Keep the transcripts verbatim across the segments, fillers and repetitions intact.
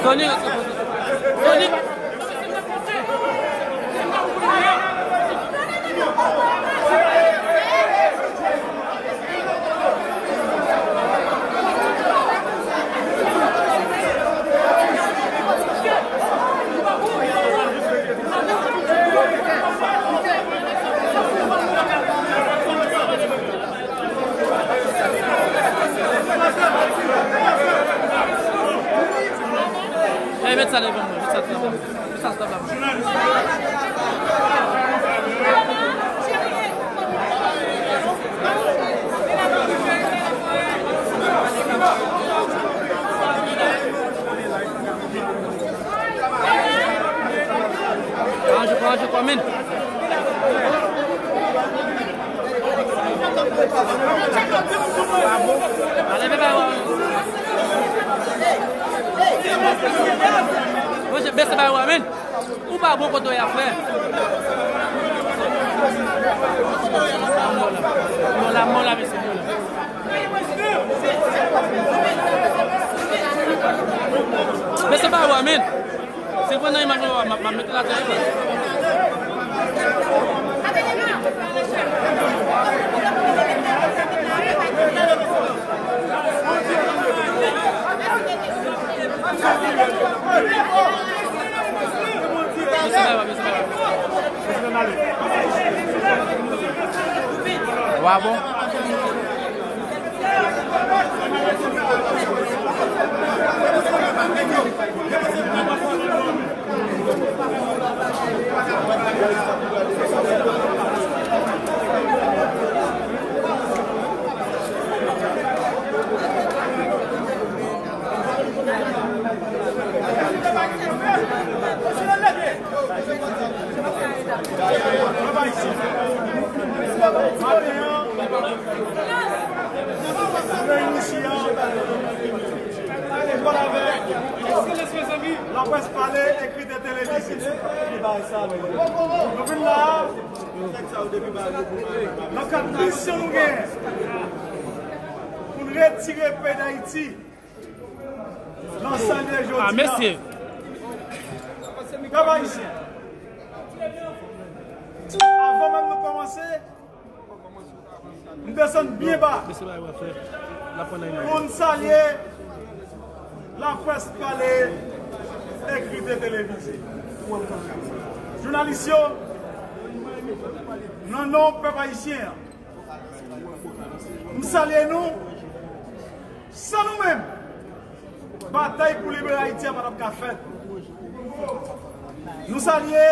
Tony, Tony. Ey, met sa devan mwen, met sa devan mwen. Met sa devan mwen. Anjou, anjou, kòmèn. Ale, bebe, Bondye, bese bay wa, men. Ou pa bon kote w ye a, frè. Mò la, mò la, mesye, mò la. Mesye, bay wa, men. Se pran nan imaj mwen, m ap, m ap mete l atè, wi. Wa bon? Laprès pale, ekri e televize. Nou vin la a nan kad misyon nou genyen pou n retire peyi Dayiti nan sa l ye jodi a. Pèp ayisyen, avan menm nou kòmanse, m desann byen ba pou n salye laprès pale, ekri e televize. Jounalis yo, nan non pèp ayisyen an, m salye nou. San nou menm, batay pou libere Ayiti a pa t ap ka fèt. Nou salye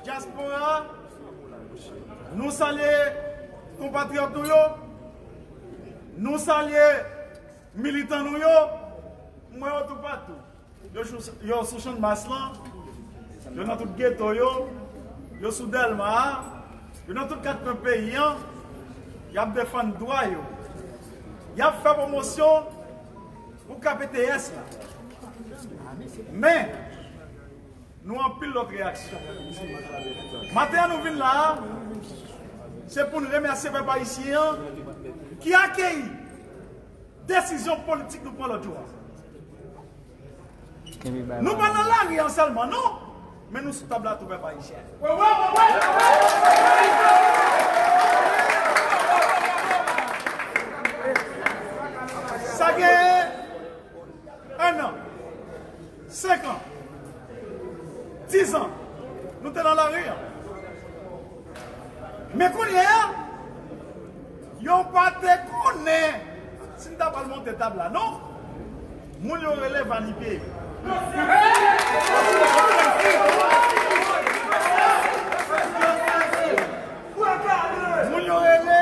dyaspora, nou salye konpatriyòt nou yo, nou salye militan nou yo. M wè yo toupatou. Yo sou, yo sou Channmas lan, yo nan tout geto yo, yo sou Dèlma a, yo nan tout kat kwen peyi an, y ap defann dwa yo. Y ap fè pwomosyon pou K P T S la. Men, nou anpil lòt reyaksyon. Maten an nou vin la a, se pou n remèsye pèp ayisyen an ki akeyi desizyon politik nou pran lòt jou a. Nou pa nan lari an sèlman, non, men nou sou tab la tou, pèp ayisyen. Sa gen en an, senk an, diz an, nou te nan lari an. Men kounye a, yo pa te konnen si n ta pral monte tab la, non. Moun yo rele Vanipye. Moun yo rele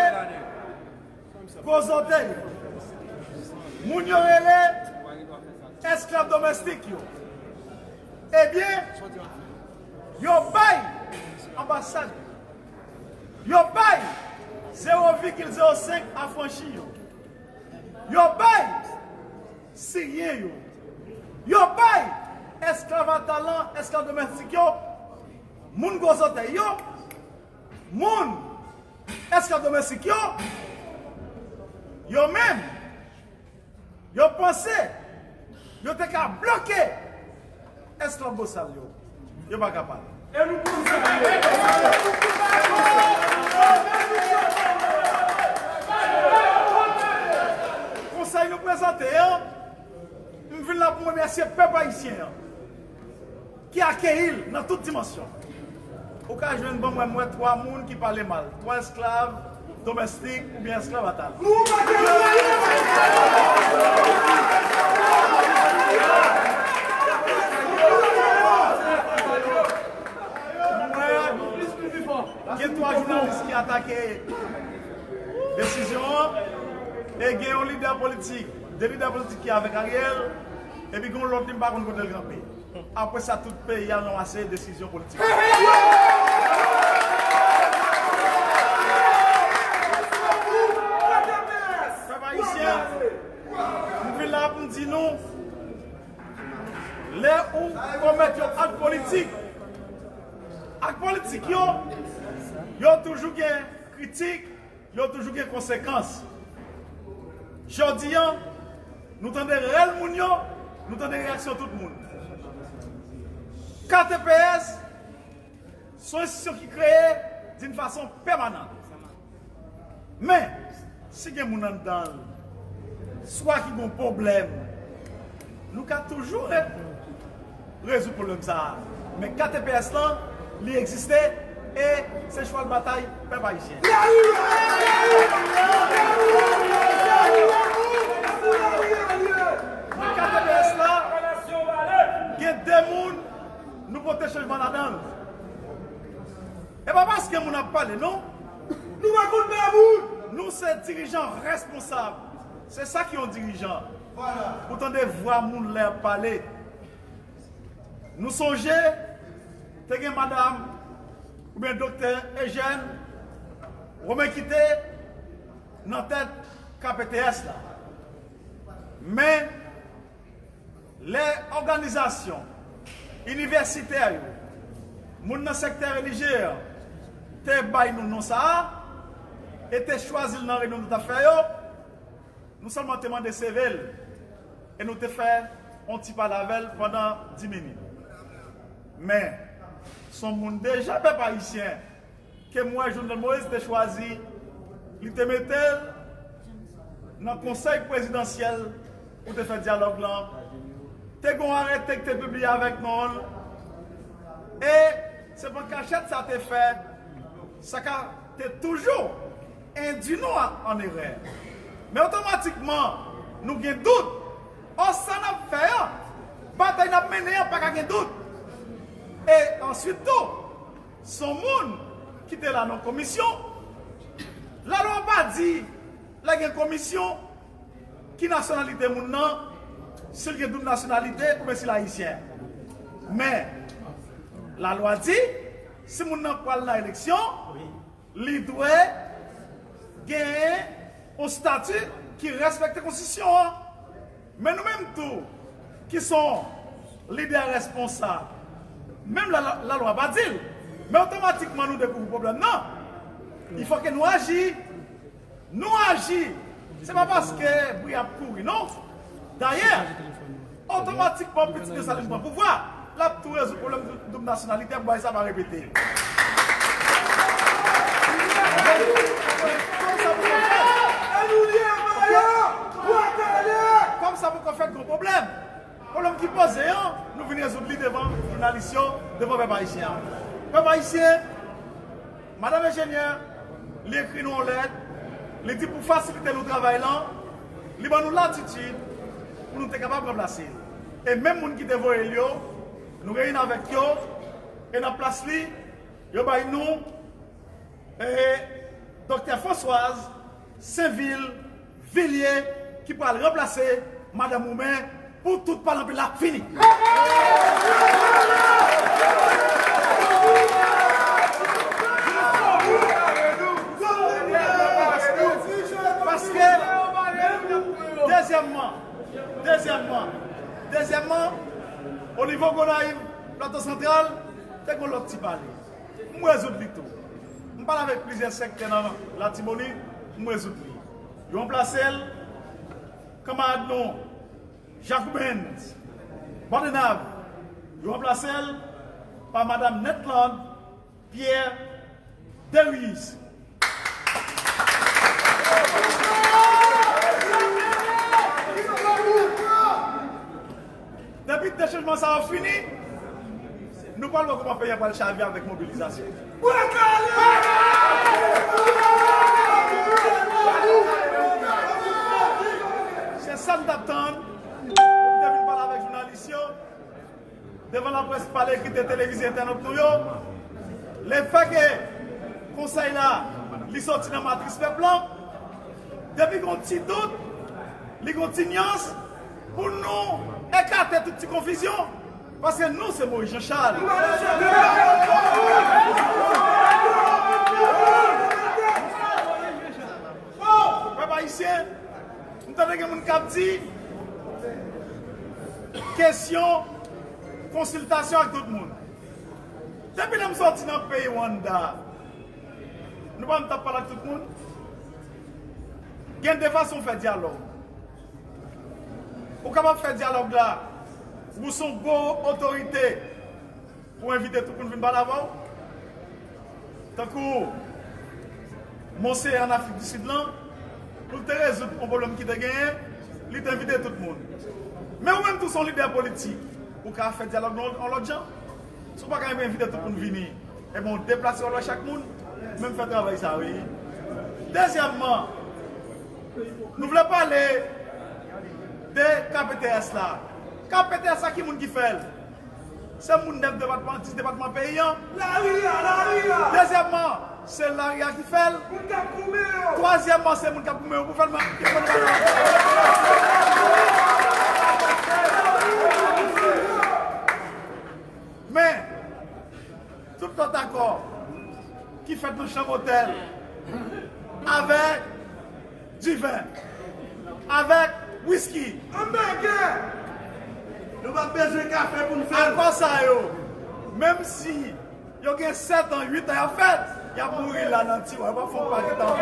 Gwo zòtèy. Moun yo rele esklav domestik yo. Ebyen, yo bay anbasad yo. Yo bay zewo vigil zewo senk afranchi yo. Yo bay siryen yo. Yo bay esklav atalan, esklav domestik yo. Moun gwo zòtèy yo. Moun esklav domestik yo, yo menm, yo panse yo te ka bloke Esklav bosal yo, yo pa ka pale. E nou konn sa yo. Konsèy nou prezante an, m vin la pou m remèsye pèp ayisyen an ki akeyi l nan tout dimansyon. Ou ka jwenn, ban mwen, mwen twa moun ki pale mal, twa esklav domestik oubyen esklav atal. Mwen, gen twa jounalis ki atake desizyon an, e gen yon lidè politik, de lidè politik ki avèk Ariel, epi gen yon lòt li m pa konn kote l kanpe. Apre sa, tout peyi a ranmase desizyon politik. Pèp ayisyen, m vin la pou m di nou, lè ou komèt yon ak politik, ak politik yo, yo toujou gen kritik, yo toujou gen konsekans. Jodi a, nou tande rèl moun yo, nou tande reyaksyon tout moun. K T P S se yon enstitisyon ki kreye d'une façon permanente. Men, si gen moun anndan l, swa ki gen pwoblèm, nou ka toujou re-, rezoud pwoblèm sa a. Men K T P S lan, li egziste e se chwal batay pèp ayisyen. Nan K T P S la, gen de moun nou pote chanjman ladan l. E pa paske moun ap pale, non. Nou pa konn pè moun. Nou se dirijan responsab. Se sa ki yon dirijan. Ou tande vwa moun lè y ap pale. Nou sonje, te gen madanm oubyen doktè Ejèn Women ki te nan tèt K P T S la. Men, lè òganizasyon inivèsitè yo, moun nan sektè relijye an, te bay nou non sa a, e te chwazi l nan reyinyon nou t ap fè yo, nou sèlman te mande seve l, e nou te fè yon ti pale avè l pandan di minit. Men, se yon moun deja, pèp ayisyen, ke m wè Jovenel Moïse te chwazi, li te mete l nan konsèy prezidansyèl pou te fè dyalòg lan. Te gen yon arete ki te pibliye avèk non l. E se pa kachèt sa te fè, sa ka te toujou endui nou an, an erè. Men otomatikman, nou gen dout. Ò, sa n ap fè an, batay n ap mennen an, pa ka gen dout. E answit tou, se yon moun ki te la nan komisyon. Lalwa pa di, lè gen komisyon, ki nasyonalite moun nan, si l gen doub nasyonalite oubyen si l ayisyen. Men, lalwa di, si moun nan pral nan eleksyon, li dwe genyen yon estati ki respekte konstitisyon an. Men nou menm tou, ki se yon lidè responsab, menm la, la, lalwa pa di l, men otomatikman nou dekouvri pwoblèm nan. Il faut que nou aji. Nou aji. Se pa paske bri ap kouri, non. Dayè, otomatikman, pitit Desalin pran pouvwa, l ap tou rezoud pwoblèm doub, doub nasyonalite pou bagay sa pa repete. Kòm sa poko fèt, kòm sa poko fèt, gon pwoblèm. Pwoblèm ki poze an, nou vin rezoud li devan jounalis yo, devan pèp ayisyen an. Pèp ayisyen, madanm enjenyè, li ekri nou yon lèt, li di pou fasilite nou travay lan, li ban nou latitid pou nou te kapab ranplase l. E menm moun ki te voye l yo, nou reyini avèk yo, e nan plas li, yo bay nou, e, Doktè Françoise Sainvil Villiers ki pral ranplase madanm Roumen pou tout palanpe la fini. Paske, dezyèmman, dezyèmman, dezyèmman, o nivo Gonayiv, Plato Santral, te gen lòt ti pale. M rezoud li tou. M pale avèk plizyè sektè nan Latibonit, m rezoud li. Yo ranplase l, kanmarad nou, Jacobins, Bòdenav, Yo ranplase l pa Madanm Netland Pierre Deriz. Depi de chanjman sa yo fini, nou pral wè kòman peyi a pral chavire avèk mobilizasyon. Se sa n t ap tann pou m te vin pale avèk jounalis yo devan laprès, pale, ekri, televize, entènot nou yo. Lefètke konsèy la, li soti nan matris pèp lan, depi gon ti dout, li gon ti nyans, pou nou ekate tout ti konfizyon, paske nou se Moïse Jean Charles. Pèp ayisyen, m tande gen moun k ap di kesyon konsiltasyon ak tout moun. Depi lè m sòti nan peyi Rwanda, nou pa m t ap pale ak tout moun. Gen de fason w fè dyalòg. Ou kapab fè dyalòg la, ou se yon gwo otorite, pou envite tout moun vin pale avè w. Tankou Monseyè an Afrik di Sid lan, pou l te rezoud yon pwoblèm ki te genyen, li te envite tout moun. Men ou menm tou, se yon lidè politik, ou ka fè dyalòg nan yon lòt jan. Si w pa ka envite tout moun vini, ebyen, w deplase w al wè chak moun, men m fè travay sa, wi. Dezyèmman, nou vle pale de K P T S la. K P T S la, ki moun ki fè l? Se moun nèf depatman, dis depatman peyi an. Lari a, lari a. Dezyèmman, se lari a ki fè l. Moun k ap goumen yo. Twazyèmman, se moun k ap goumen yo pou fè l. Men, tout lòt akò ki fèt nan chanm otèl avèk diven, avèk wiski. Anmède! Nou pa bezwen kafe pou n fè l. Akò sa yo, menm si yo gen sèt an, uit an y ap fèt, y ap mouri la nan tiwa, yo p ap fè yon pakèt anfan.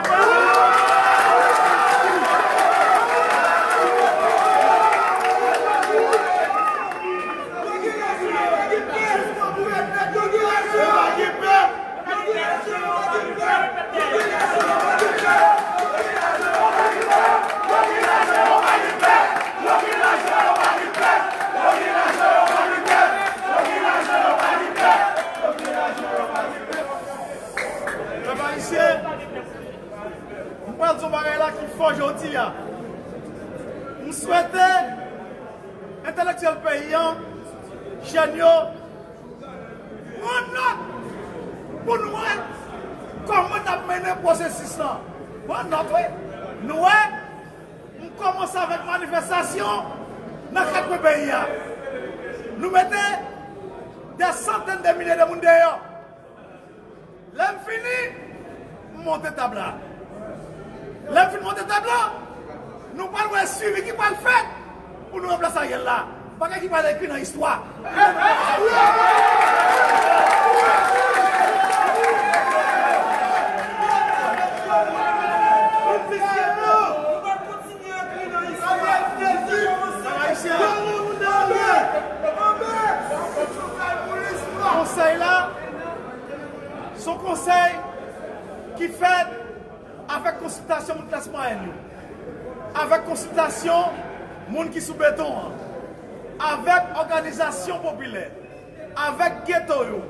Pèp ayisyen, m pral di yon bagay la ki fò jodi a. M swete entèlektyèl peyi an, jèn yo, pran nòt pou n wè kòman n ap mennen pwosesis lan. Pran nòt, wi. Nou wè, m kòmanse avèk manifestasyon nan kat kwen peyi a. Nou mete dè santèn de milye de moun deyò. Lè m fini, m monte tab la. Lè m fin monte tab la, nou pral wè swivi ki pral fèt pou nou ranplase Ariel la. Bagay ki pral ekri nan istwa. Konsèy la, se yon konsèy ki fèt avèk konsiltasyon moun klas mwayèn yo, avèk konsiltasyon moun ki sou beton an, avèk òganizasyon popilè, avèk geto yo,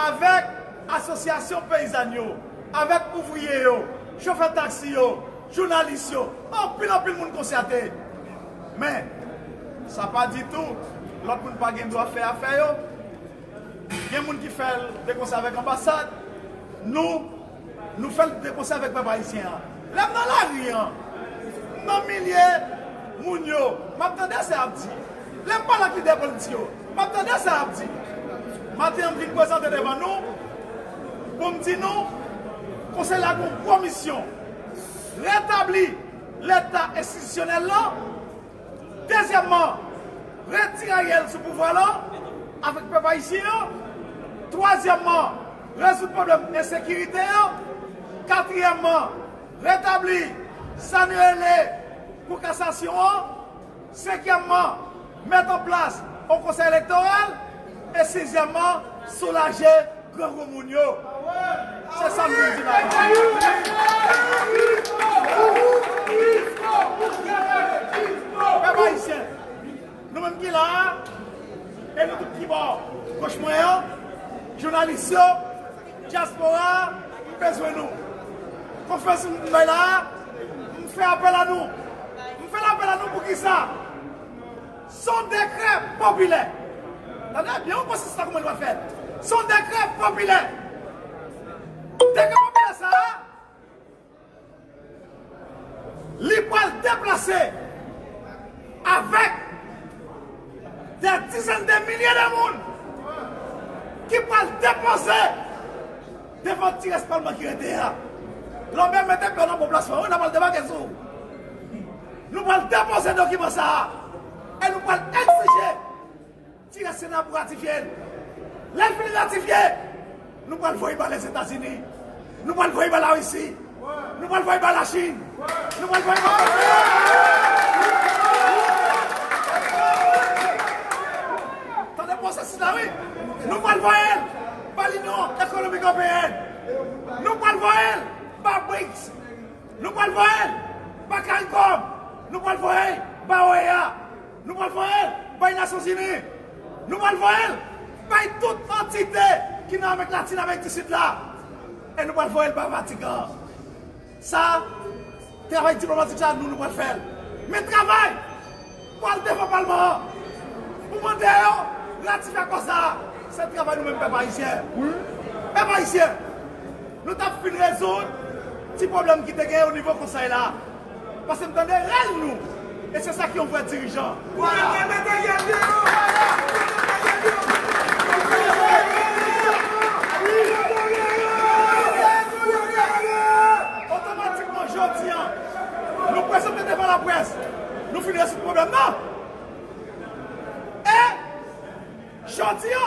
avèk asosyasyon peyizàn yo, avèk ouvriye yo, chofè taksi yo, jounalis yo, anpil, anpil moun konsète. Men, sa pa di tou, lòt moun pa gen dwa fè afè yo. Gen moun ki fè l de konsè avèk anbasad. Nou, nou fè l de konsè avèk pèp ayisyen an. Lè m nan lari an, m nan milye moun yo, m ap tande sa y ap di. Lè m pale ak lidè politik yo, m ap tande sa y ap di. Maten an, m vin prezante devan nou pou m di nou, konsèy la gen yon gwo misyon, retabli Leta enstitisyonèl lan. Dezyèmman, retire Ariel sou pouvwa la avèk pèp ayisyen an. Twazyèmman, rezoud pwoblèm ensekirite yo. Katriyèmman, retabli sa nou rele Kou Kasasyon an. Senkyèmman, mete an plas yon konsèy elektoral. E sizyèmman, soulaje gran gwo moun yo. Se sa m vin di la. Pèp ayisyen, nou menm ki la a, e nou tout ki bò goch mwen an, jounalis yo, dyaspora, m bezwen nou. Konfyans m bay la a, m fè apèl a nou. M fè apèl a nou pou ki sa? Se yon dekrè popilè. Tande byen, yon pwosesis la kòman l va fèt. Se yon dekrè popilè. Dekrè popilè sa a, li pral deplase avèk dè dizèn de milye de moun ki pral depoze devan ti rès palman ki rete a. Lòbè mete pye w nan bon plas fò, wi, n a pral debake sou ou. Nou pral depoze dokiman sa a. E nou pral egzije ti rès Sena pou ratifye l. Lè l fin ratifye, nou pral voye ba Lèzetazini. Nou pral voye ba Larisi. Nou pral voye ba Lachin. Nou pral voye ba... Tande pwosesis la, wi. Nou pral voye l ba Linyon Ekonomik Ewopeyèn. Nou pral voye l ba brics. Nou pral voye l ba CARICOM. Nou pral voye l ba O E A. Nou pral voye l bay Nasyonzini. Nou pral voye l bay tout antite ki nan Amerik Latin, Amerik di Sid la. E nou pral voye l ba Vatikan. Sa, travay diplomatik sa, nou, nou pral fè l. Men travay pou al devan palman an, pou mande yo ratifye akò sa a, se travay nou menm pèp ayisyen. Pèp ayisyen, nou t ap fin rezoud ti pwoblèm ki te gen o nivo konsèy la. Paske m tande rèl nou. E se sa ki yon vrè dirijan. Otomatikman, jodi a, nou prezante devan laprès. Nou fin rezoud pwoblèm nan. E jodi a,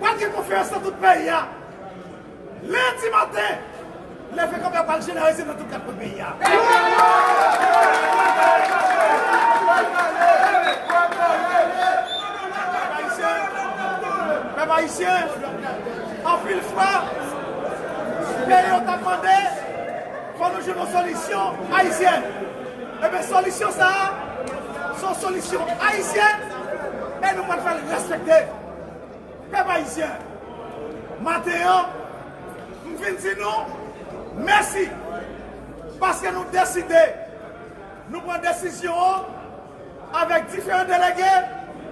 pral gen konferans nan tout peyi a. Lendi maten, leve kanpe a pral jeneralize nan tout kat kwen peyi a. Pèp ayisyen, pèp ayisyen, anpil fwa, peyi yo t ap mande, fò nou jwenn yon solisyon ayisyèn. Ebyen, solisyon sa a, se yon solisyon ayisyèn, e nou pral fè l respekte. Pèp ayisyen, maten an, m vin di nou mèsi, paske nou deside, nou pran desizyon an avèk diferan delege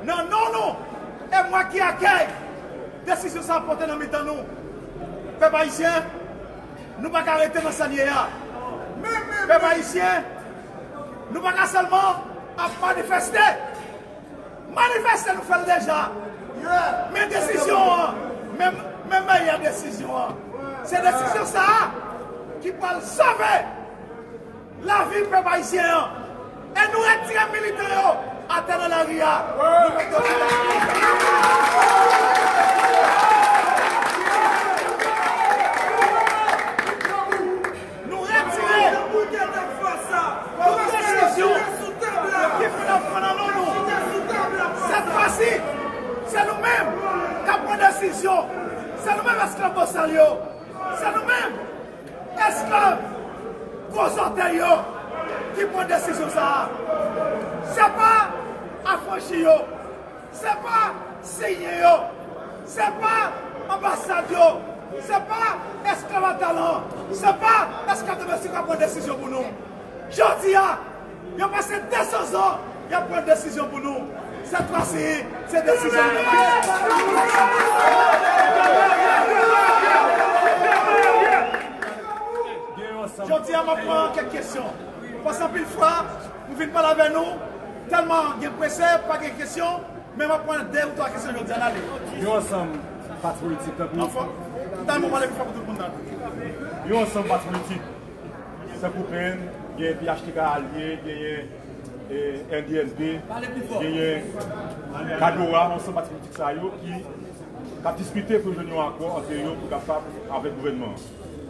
nan non nou, e mwen ki akèy desizyon sa a pote nan mitan nou. Pèp ayisyen, nou pa ka rete nan sa n ye a. Pèp ayisyen, nou pa ka sèlman ap manifeste. Manifeste, nou fè l deja. Men desizyon an, men, men meyè desizyon an, se desizyon sa a ki pral sove lavi pèp ayisyen an. E nou retire militan yo atè nan lari a. Nou mete yo sou lari. Nou retire tout desizyon ki fin ap pran nan non nou. Sèt fwa si, se nou menm k ap pran desizyon. Se nou menm esklav bosal yo. Se nou menm esklav gwo zòtèy yo ki pran desizyon sa a. Se pa afranchi yo. Se pa siyen yo. Se pa anbasad yo. Se pa esklav a talan. Se pa esklav domestik k ap pran desizyon pou nou. Jodi a, yo pase de san zan, y ap pran desizyon pou nou. Sèt fwa si, se desizyon nou menm. Jodi a, m ap pran kèk kesyon. Paske anpil fwa, m vin pale avè nou, tèlman gen prese, pa gen kesyon, men m ap pran de ou twa kesyon jodi a, n ale. Yon ansanm pati politik, tankou... Anfò, m ta renmen pale pi fò pou tout moun tande. Yon ansanm pati politik, tankou P N, gen P H T K Alye, genyen, eh, N D N P, genyen Kadora, yon ansanm pati politik sa yo ki, k ap diskite pou jwenn yon akò ant yo pou kapab avèk gouvènman an.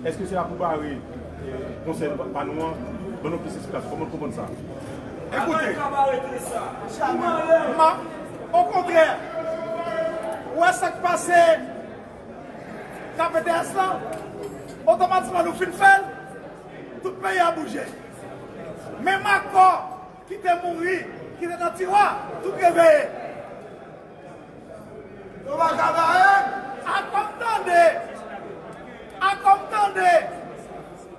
Èske se la pou bare, eh, konsèy pa nou an? Ban nou plis esplikasyon. Kòman w konprann sa? Ekoute, m ap, okontrè, Ou wè sa k pase K P T S lan? Otomatikman nou fin fè l, tout peyi a bouje. Menm akò ki te mouri, ki te nan tiwa, tout reveye. Nou pa ka bare m. Akò m tande, akò m tande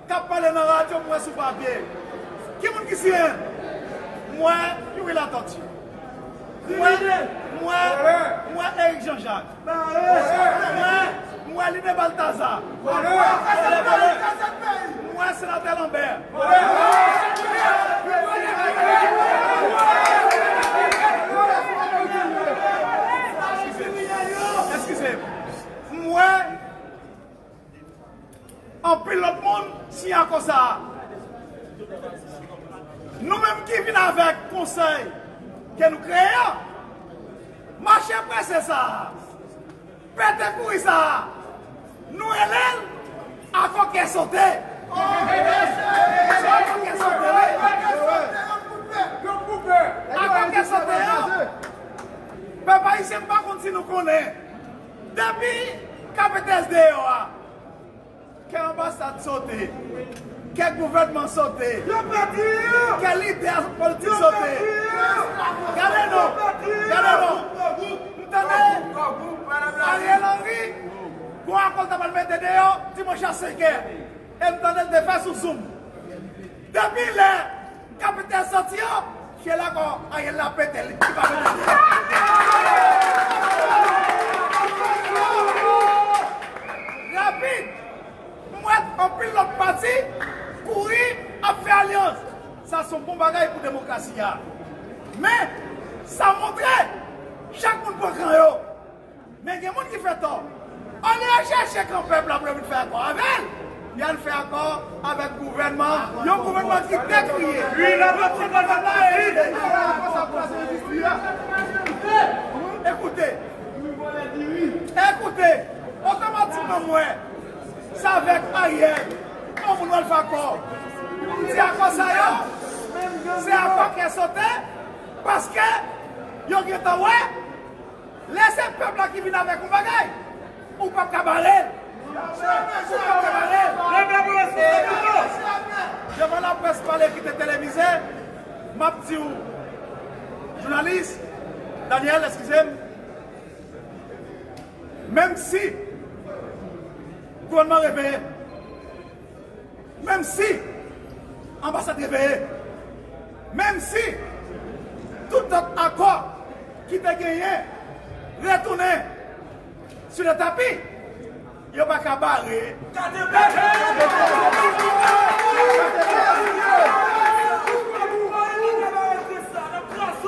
k ap pale nan radyo, m wè sou papye. Ki moun ki siyen? M wè Youri Latortue. M wè, m wè, m wè Eric Jean Jacques. M wè, m wè Line Balthazar. M wè Senatè Lambert. Eskize m. M wè anpil lòt moun siyen akò sa a. Nou menm ki vin avèk konsèy ke nou kreye an, mache prese sa a, pete kouri sa a, nou rele l akò kè sote. Se akò kè sote, wi. Akò kè sote an, pèp ayisyen, m pa konn si nou konnen. Depi K P T S deyò a, kè anbasad sote, kè gouvènman sote, kè lidè politik sote. Gade non, gade non. M tande Ariel Henry, gon akò l ta pral mete deyò dimanch a senk è. E m tande l te fè sou Zoom. Depi lè K P T S soti yo, fye lakò Ariel la pete, li pa pete. Rapid, m wè anpil lòt pati kouri ap fè alyans. Sa se yon bon bagay pou demokrasi a. Men, sa montre chak moun pran kan yo. Men gen moun ki fè tò. Olye yo chèche kan pèp la pou yo vin fè akò avè l, y al fè akò avèk gouvènman, yon gouvènman ki te kriye. Wi, la pati pa la. Ekoute, ekoute, otomatikman m wè se avèk Ariel yon moun w al fè akò. M di akò sa yo, se akò kè sote, paske yo gentan wè Lè se pèp la ki vin avèk yon bagay, ou p ap ka bare l. Ou p ap ka bare l. Devan laprès pale ki te televize, m ap di w, jounalis, Daniel, eskize m, menm si gouvènman reveye, menm si anbasad reveye, menm si tout lòt akò ki te genyen retounen sou le tapi, yo pa ka bare.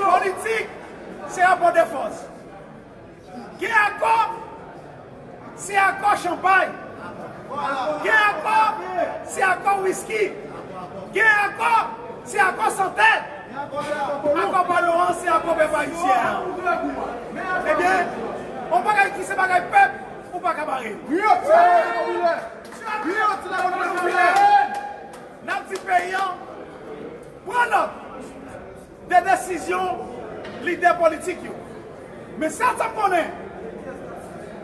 Politik, se rapò de fòs. Gen akò, se akò chanpay. Gen akò, se akò wiski. Gen akò, se akò sante. Akò pa nou an, se akò pèp ayisyen an. Ebyen, yon bagay ki se bagay pèp, ou pa ka bare. N ap di peyi an, pran nòt de desizyon lidè politik yo. Men sèl sa m konnen,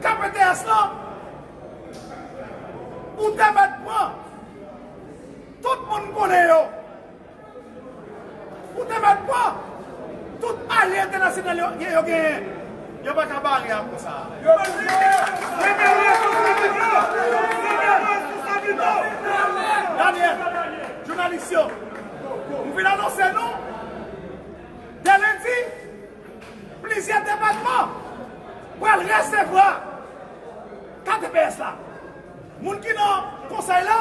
K P T S lan, ou te mèt pran tout moun m konnen yo. Ou te mèt pran tout alye entènasyonal yo, yo genyen. Yo pa ka bare akò sa a. Daniel, jounalis yo, m vin anonse nou, de lendi, plizyè depatman pral resevwa K T P S la. Moun ki nan konsèy la,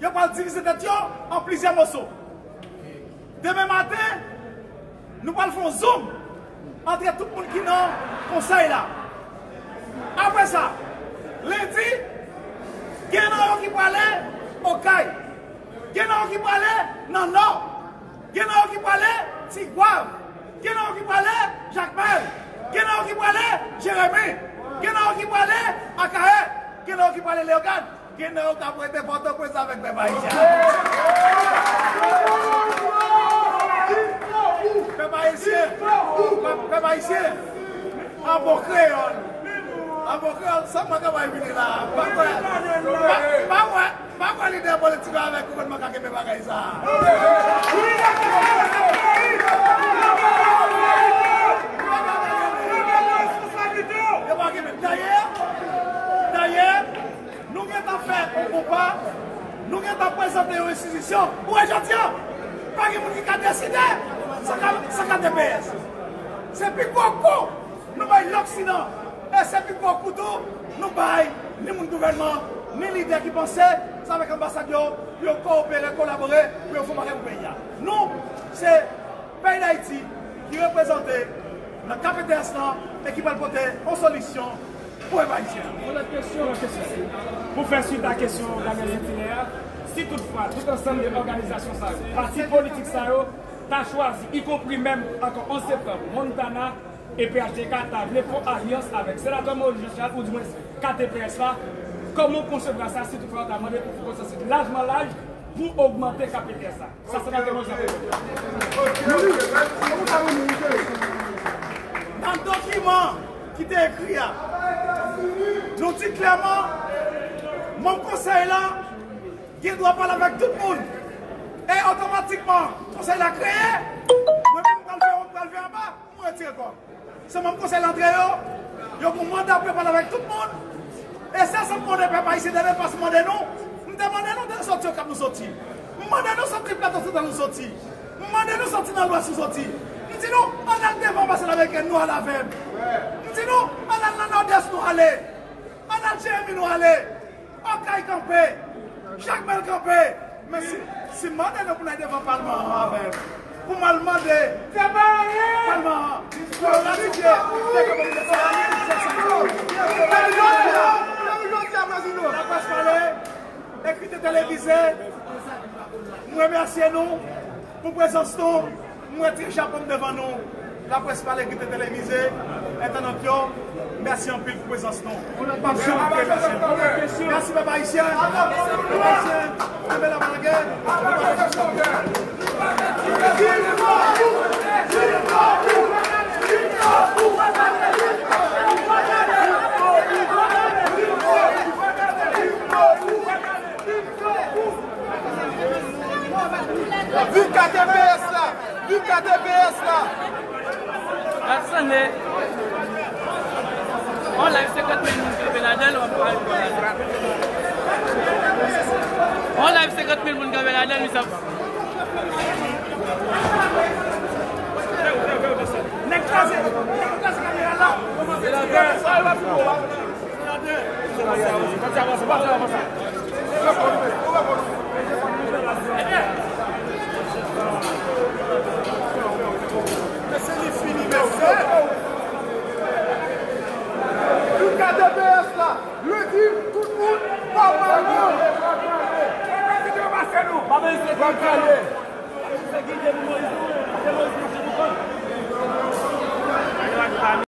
yo pral divize tèt yo an plizyè moso. Demen maten, nou pral fè yon zoom antre tout moun ki nan konsèy la. Apre sa, lendi, gen nan yo ki prale Okay, gen nan yo ki prale nan Nò, gen nan yo ki prale Tigwav, gen nan yo ki prale Jakmèl, gen nan yo ki prale Jeremi, gen nan yo ki prale Akayè, gen nan yo ki prale Leyogàn. Gen nan yo k ap rete Pòtoprens avèk pèp ayisyen. Pèp ayisyen, pèp ayisyen, an bon kreyòl, Apre kreyòl, sa mwen ka bay vini la. Pa kwè, pa, pa kwè, pa kwè lidè politik yo avèk gouvènman ka kenbe bagay sa. Yo pa kenbe. Dayè, dayè, nou gentan fè yon konpa, nou gentan prezante yon enstitisyon. Ou wè jodi a, pa gen moun ki ka deside san ka, san ka T P S. Se pi gwo kou nou bay Loksidan. E se pi gwo kou tou nou bay ni moun gouvènman, ni lidè ki panse, se avèk anbasad yo pou yo kowopere, kolabore, pou yo fè yon bagay pou peyi a. Nou, se peyi Dayiti ki reprezante nan K P T S lan e ki pral pote yon solisyon pou pèp ayisyen an. Yon lòt kesyon, pou fè swit a kesyon Daniel Gentile a, si toutfwa tout ansanm de òganizasyon sa yo, pati politik sa yo, ta chwazi, ikonpri menm ankò onz septanm, Montana e P H T K ta vle fè yon alyans avèk Senatè Moïse Jean Charles, oudimwens K T P S la, kòman w konsevwa sa, si toutfwa yo ta mande pou fè konsansis lajman laj pou ogmante K P T S la? Sa, se pa te konsa. Nan dokiman ki te ekri a, nou di klèman, manm konsèy la gen dwa pale avèk tout moun. E otomatikman, konsèy la kreye, mwen menm, m pral fè, m pral fè anba, m retire kò m. Se manm konsèy la antre yo, yo gen manda pou yo pale avèk tout moun. E se sa m mande pèp ayisyen, dènye fwa m mande nou, m te mande nou de soti Okap nou soti. M mande nou soti Plato Santral nou soti. M mande nou soti nan Lwès nou soti. M di nou, ann al devan anbasad amerikèn nou ale avè m. M di nou, ann al nan Nòdès nou ale. Ann al Jeremi nou ale. Okay kanpe, Jakmèl kanpe. Men si, si mande nou pou n al devan palman an avè m, pou m al mande palman an pou yo ratifye dekominalizasyon. Depi jodi a, depi jodi a, Prezidan. Laprès pale, ekri te televize, m remèsye nou. Pou prezans nou, m retire chapo m devan nou. Laprès pale ki te televize, entènant yo, mèsi anpil pou prezans nou. M ap janm oblije mèsi nou. Mèsi pèp ayisyen. Pèp ayisyen, kenbe la pa lage. Viv K T P S la! Viv K T P S la! Atann. On live senkant mil moun kanpe ladan l, w ap pale. On live senkant mil moun kanpe ladan l, misye ap. Nèg kraze, nèg kraze kamera la. Pou K T P S la, lendi, tout moun, pa pale. Pa pale.